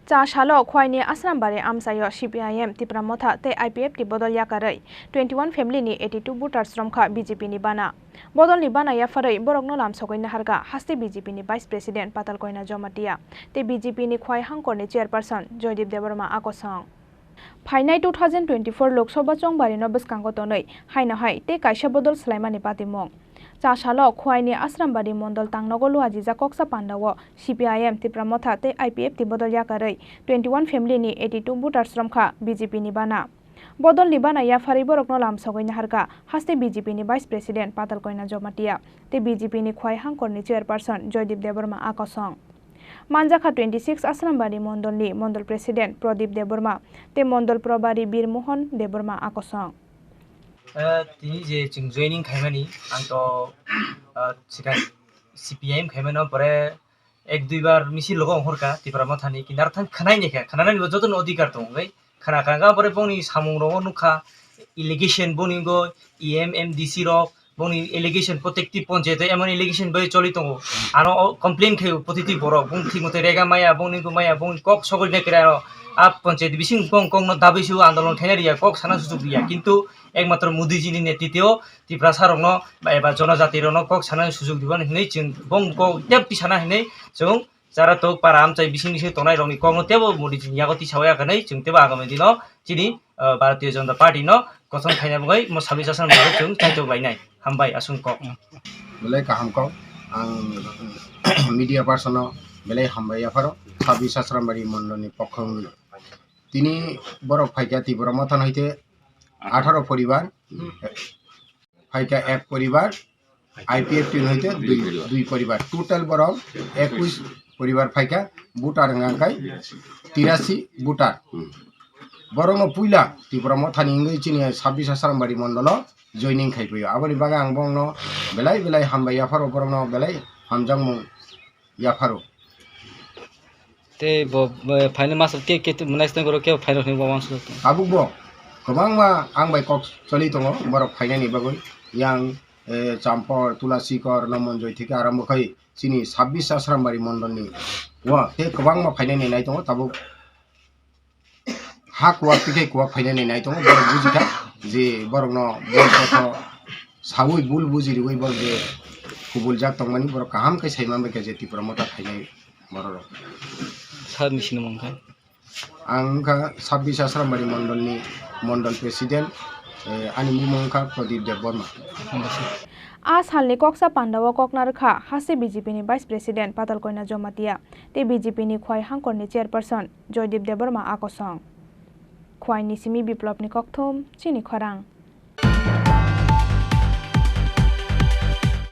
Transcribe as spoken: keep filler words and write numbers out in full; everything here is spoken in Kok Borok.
Cha salo Khwaini Asrambari amchaio C P I M, Tipra Motha tei I P F T bodol yakarwi twenty one family ni eighty two voters romkha B J P ni bana. Bodolni bana yapharwi borokno lamsogwi naharkha haste B J P ni Vice President Patal Koina Jomatia tei B J P ni Khwai Hangkorni Chairperson Joydeep Debbarma akosong. Phainai two thousand twenty four Lok Sabha chongbarino bwskango tonwi haino hai tei kaisa bodol swlaimani patimung. Cha salo Khwaini Asrambari Mondol Tangnogo luajijak koksa pandao C P I M, Tipra Motha tei I P F T bodol yakarwi twenty one family ni eighty two voters romkha B J P ni bana. Bodolni bana yapharwi borokno lamsogwi naharkha haste B J P ni Vice President Patal Koina Jomatia tei B J P ni Khwai Hangkorni Chairperson Joydeep Debbarma akosong. Manjakha twenty six Asrambari Mondolni Mondol President Pradip Debbarma tei Mondol Probari Bir Mohan Debbarma akosong. Eh, tini je chwng joining khaimani, ang to, eh, sikha C P I M khaimano, pore ek dui bar misil logo ongkhorkha Tipra Mothani, kintu arthani khwnai naikha, khwnanani bo jotono odhikar tongo, hwnkhe khwna kha, hwnkhe pore bongni samung rogo nukha, allegation boni go E M, M D C rok, bongni allegation, protective ponchayat emon allegation bai choli tongo, ano o complain khaio protective borok, bong thik mote rega maya, bongni go maya, bong kok sogwi naikha ano, a ponchayat bising bong kokno dabwi sio andolon khaina riya, kok sana sujuk riya, kintu ekmatro Modiji ni netritwo Tiprasa rokno ba eba jonojati rokno kok sana sujuk diban hinwi chwng bong kok tep tisana hinwi chwng jara tok para amchai bising bising tongnai rokni kokno tebo Modiji ni yago tisawi ya hinwi chwng tebo agami dino chini, ah, Bharatiya Janata Party no kosom khaina bagwi mo sabis asan bagwi chwng chaitok lainai. Hambai aswng kok. Belai kaham kok. Ang media person no belai hambai yapharo. Sabis Asrambari Mondol ni pokho wngwi. Tini borok phaikha Tipra Motha no hwnkhe atharo poribar, phaikha ek poribar, I P F T no hwnkhe dui, dui poribar. Total borok ekush poribar phaikha, voter hwnkha khe tirasi voter. Borokno puila Tipra Mothani wngwi chini sabis Asrambari Mondolo joining khai phaio. Aboni bagwi ang borokno belai belai hambai yapharo, borokno belai hamjakmung yapharo. Tei bo, bo phainai masa ke, ke, next time borok ke phainai hwnwi bo uansukha. Tabuk bo kwbangma ang bai kok choli tongo, borok phainani bagwi. Yang, eh, Champor, Tulasikor, Nomonjoi theke arambo khai chini sabis Asrambari Mondolni o tei kwbangma phainani nai tongo tabuk. Ha kuwak tei khe kuwak phainani nai tongo, borok bujikha je borokno bol kotho saui bul buji riui borok je kubuljak tongmani borok kaham khe sai manbaikha je Tipra Motha phainai bororok. Sir ni sinimung khe? Ang wngkha sabis Asrambari Mondolni Mondol President, eh, ani bumung wngkha Pradip Debbarma. A salni koksa pandao kokna rwkha haste B J P ni Vice President Patal Koina Jomatia tei B J P ni Khwai Hangkorni Chairperson Joydeep Debbarma akosong. Khwai ni simi Biplopni kokthum, chini khorang.